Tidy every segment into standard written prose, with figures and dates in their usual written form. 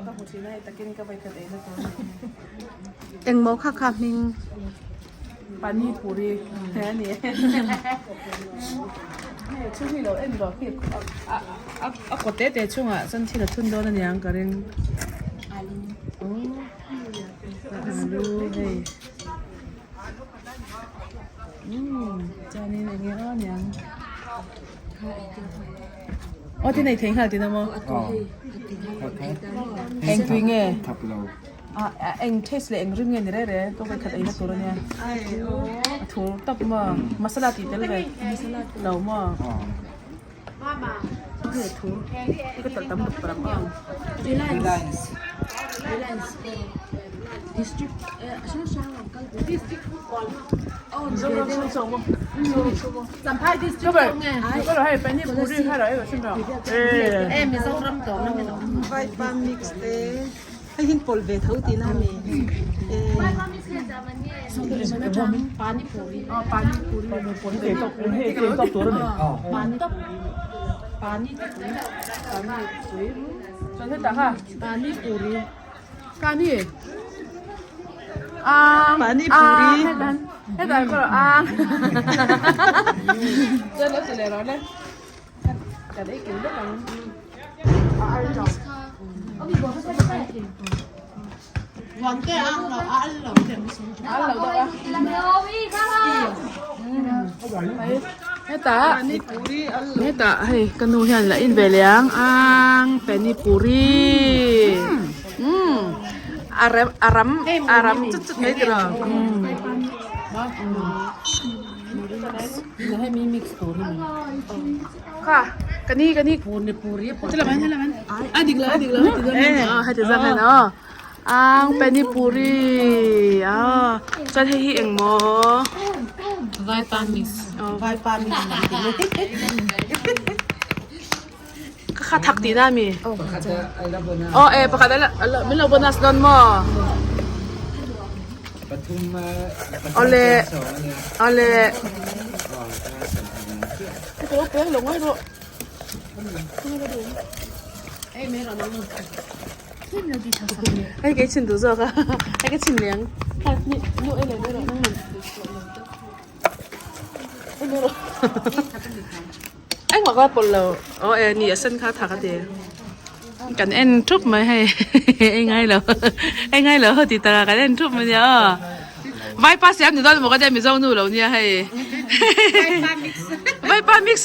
Ka hmu thin a hei takin ka vawikhat eina tur a ni. Engmaw kha kha hming? Pani puri a ni e. Hei chhung hi lo en rawh khi a a a kaw te te chungah chuan thil a thun dawn a niang ka ring. Alu alu hei umm chuanin eng nge aw niang. Aw ti nei thei nghal tina maw? Eng tui nge? Eng taste leh eng rim nge ni rere ka vawi khat eina tur ania. A thur tawp maw? Masala tih tel ve lo maw? Hei a thur hi ka talh tam lutuk palh ang aw. Vaipa mix te hei hi pawlh ve tho tihna a ni Pani puri Hetah hetah hei ka nu hian la in ve leh ang ang pani puri umm a rem a ram a ram chut chut mai tiraw kha ka ni ka ni a dik lo a dik lo heti zawk hian aw. Ang pani puri ah chuan hei hi engmaw vaipa mix vaipa mix ka kha thak tihna ami aw e pakhat ala min lo bonus dawn maw awle awle Hei kei chhin duh zawk a hei ka chhin leh ang nu ei leh daih rawh nang man engmah ka pawlh lo aw e ni a sen kha tha ka ti kan en thup mai hei ei ngai lo ei ngai lo ho ti taka kan en thup mai nia aw vaipa siam ni dawn maw ka tia mizo nu lo nia hei vaipa mix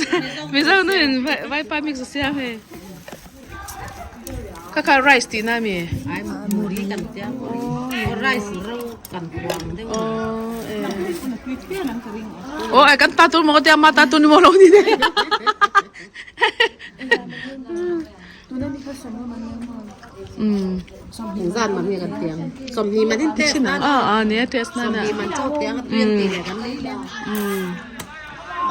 mizo nu in vaipa mix a siam hei. Kha kha rice tihna a mi? Ai muri kan tia rice ro kan huam deuh Oh ai kan ta tur maw ka tia ma ta tur ni maw lo ni ne. Zan man nge kan tiang sawmhnih man in test na a a nia test na na sawmhnih man chauh tiang a tui an ti leh kan lei leh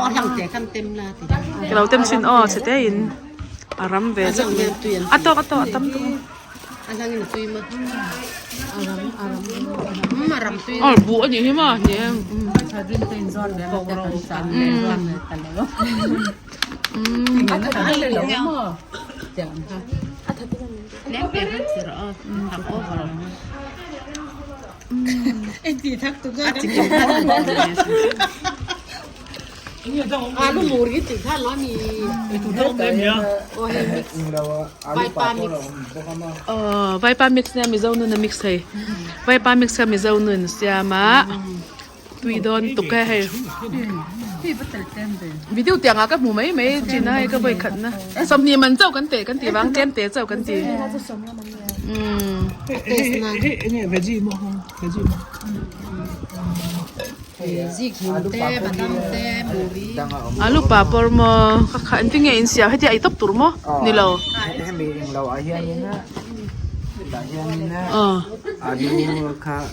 aw hlang te kan tem la ti ka lo tem thin aw chhe te in. A ram ve zet mai a tawk a tawk a tam tawk a aw buh a nih hi maw ni e Alu muri tih kha lo ni Aw vaipa mix nia mizo nun a mix thei vaipa mix kha mizo nun siam a tui dawn tuk e hei video tiang ah ka hmu mai mai thin a hei ka vawi khat na sawmhnih man chauh kan teh kan tih vang tlem te chauh kan ti umm. Alu papawr maw ka kha engtin nge in siam heti a ei tawp tur maw ni lo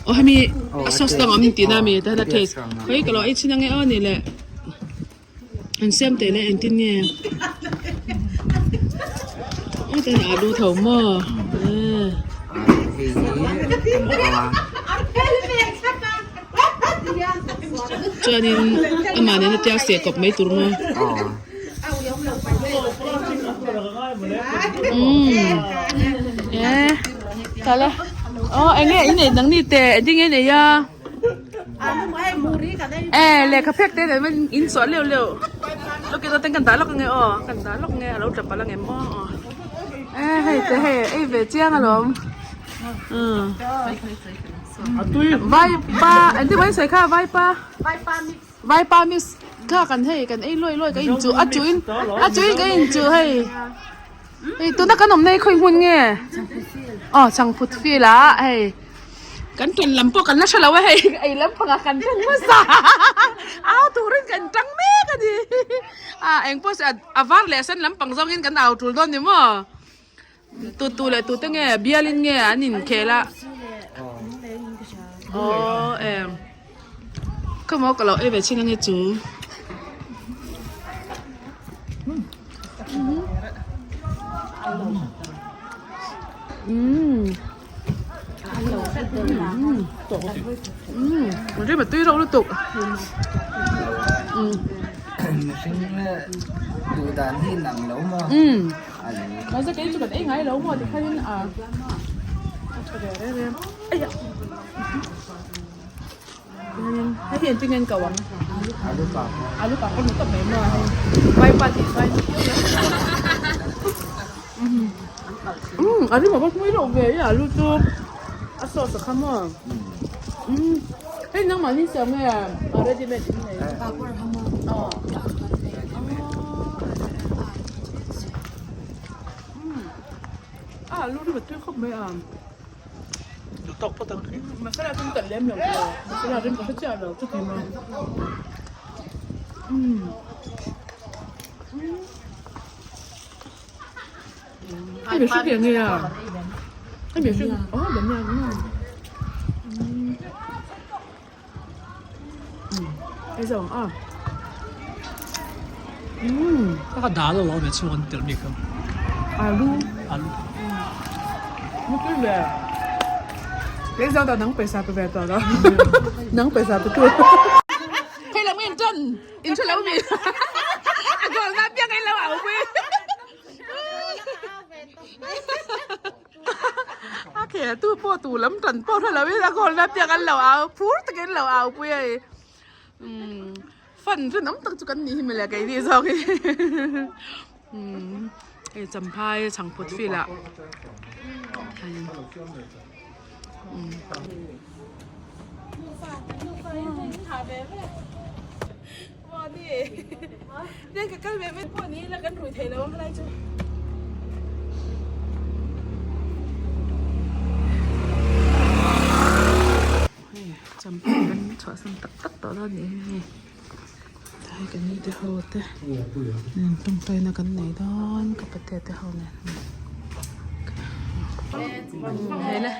aw hemi a sauce dang awm tihna ami ta hian a taste khawi ka lo ei chhin ange aw ni le an siam teh le engtin nge aw ta hian alu tho maw Chuanin amah nena tia seh kawp mai tur maw? Umm eh. Tale. Oh, enge in ei nang ni te, ding in ei a. Eh, lehkha phek te nen in chawh leuh leuh. Lawk ilo ten kan dah lawk ange aw, kan dah lawk nge a lo tap palh angem aw. Eh, hei te hei, ei ve chiang alawm. Umm. Vaipa, engtin mai sawi kha vaipa? Vaipa mix. Vaipa mix kha kan hei kan ei luai luai ka in chu a chu in a chu in ka in chu hei. Hei tuna kan awmna hi khawi hmun nge? Aw chhangphut field ah hei kan ṭan lam pawh kan la hre lo a hei ei lampangah kan ṭan hmasa au turin kan ṭang mek a ni a engpawh se a var leh a sen lampang zawngin kan au ṭul dawn ni maw tu tu leh tute nge bialin nge an inkhel a aw em Khawmaw ka lo ei ve chin ange chu. Rim a tui reuh lutuk. Mihring duh dan hi in ang lo maw? Mahse kei chu kan ei ngai lo maw tikhanin a tha ve reng reng. Hei hi engtin nge an ko ang? Alu papawr. Alu papawr ni tawp mai maw hei. Vaipa tih chuan Umm a rim a va hmui reuh ve i alu chu a sauce a kha maw. Umm hei nangmah ni siam nge a ready made in nei. Papawr kha maw. Aw. Umm a alu rim a tui khawp mai a. Duh tawk phawt ang. Masala chu kan lem lo tawh. Masala rim ka hre chiah lo chu ti mai. Umm. Hei mi hre nge a? Hei mi hre oh dania dania. Umm. Hei zawng a. Umm. Ka dal lo ve chhung an telh mi kha. Alu. Alu. Mutui ve. Kei zawng ta nang paisa pe ve tawh lo. Nang paisa pe tu. Hei lam in tan in hre lo mi. A goal na piang in lo au pui. A khel tu pawh tu lam tan pawh hre lo in a goal na piang an lo au phur takin lo au pui a hei. Umm fan rinawm tak chu kan nih hi mawle keini zawk hi umm hei champhai chhangphut field ah hianin umm. Hei champhaw kan chhuahsan tak tak tawh dawn nih hi hei tlai kan ni te ho te nen tawngtaina kan nei dawn ka patea te ho nen hei le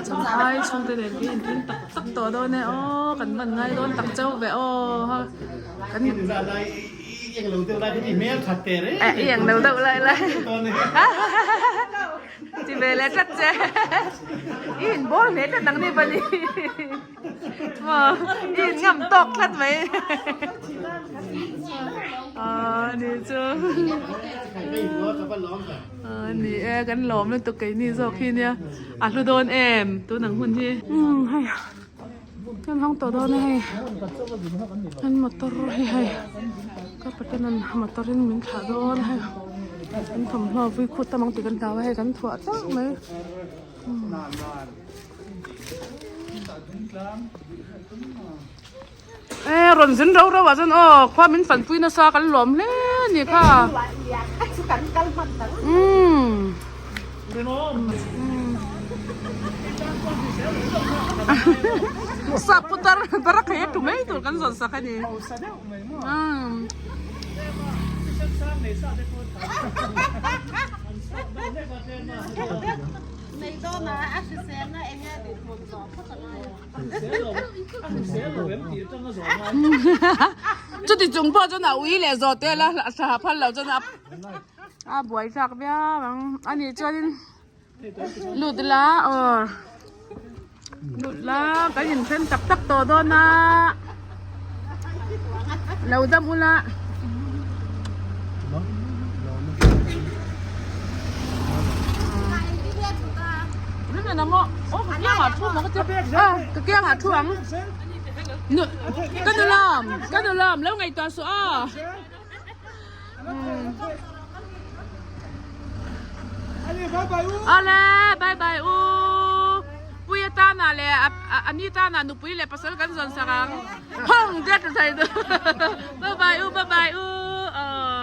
champhai chhungte nen khi in tak tak tawh dawn e aw kan hman ngai dawn tak chauh ve aw kan i eng lo deuh lai lai ti ve leh tlat che i in bawl hle tlat ang ni pani maw i in ngam tawk tlat mai aw ni chu aw ni e kan lawm lutuk keini zawk hi nia a hlu dawn em tunang hun hi umm hei. Kan hawng tawh dawn a hei kan motor hi hei ka paten an motor in min thlah dawn a hei kan thawmhnaw vui khut tam ang tih kan hlau a hei kan thuah teuh mai e rawn zin rau rau ah chuan aw khua min fanpui nasa kan lawm hle a ni kha umm. Sap putar barak hei a tu mai tur kan zawn sak a ni. Chuti chung pawh chuan a ui leh zawh te la hla phal lo chuan a. A buai thlak viau ang a nih chuanin lut ila aw lut la kan inthen tak tak tawh dawn a. Lo dam ula. Ka kiang ah thu ang. Ka nu lam, ka nu lam, lo ngaihtuah suh a. Awle, bye bye u. Puia tana leh a ni tana nupui leh pasal kan zawn sak ang. Hong det thei du. Bye bye u, bye bye u. Aw.